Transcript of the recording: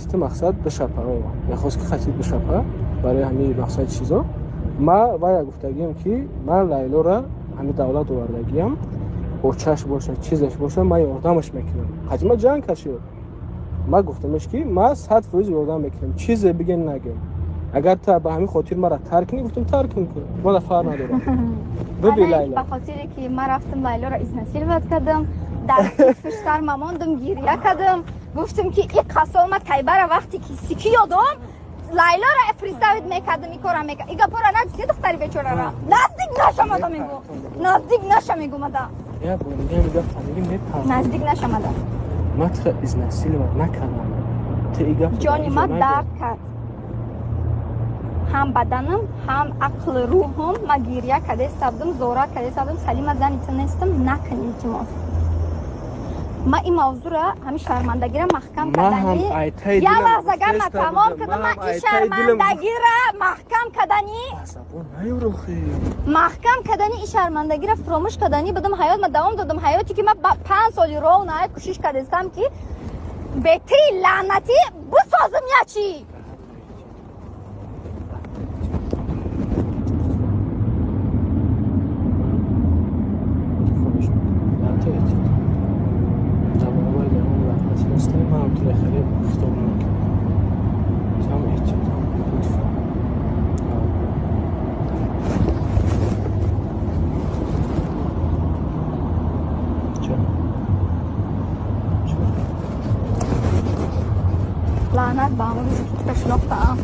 Хатити мақсад бишапа, мехост ки хатит бишапа барои ҳамин мақсади чизо. Ма вая гуфтагиам, ки ман Лайлора ҳамин давлат овардагиам, очаш боша, чизаш боша, ман ёрдамаш мекунам. Қадима ҷанг кашид. Ма гуфтамаш, ки ма 100% ёрдам мекунам, чизе бигем, нагем. Агар та ба ҳамин хотир мара тарк кунӣ, гуфтам, тарк кун, мана фарқ надорам. Биби Лайла. Ба хотире ки ман рафтам, Лайлоро изнасиловать кардам, дар фиштар мамондам, гиря кардам, гуфтам, ки и қасол ма тайбара вақте ки сики ёдом, Лайлоро представить мекардам, и кора мекардам. И гапора нагуфти, духтари бечорара наздик нашамада, мегу, наздик наша, мегумада. Я бо нига гап фамили мепар. Наздик нашамада. Ма тура изнасиловать накардам, ту и гап. Ҷони ма дард кард, ҳам баданам, ҳам ақли рӯҳам. Ма гиря кардеста будам, зора кардеста будам: «Салима, зани ту нестам, накун, илтимос». Ма ин мавзӯра, ҳамин шармандагира маҳкам кардани, як лаҳза гапма тамом кардам. Ма ин шармандагира маҳкам кардани, маҳкам кардани, ин шармандагира фуромӯш кардани будам. Ҳаёт ма давом додам, ҳаёте ки ма 5 соли ровно кӯшиш кардестам, ки бетри лаънатӣ бисозим ячи. Манам тура хеле хитоб намекунам, ҳам эҳтиётам, лутфан. Чо? Чо? Лаънат ба он рӯзе, ки тура шинохтаам.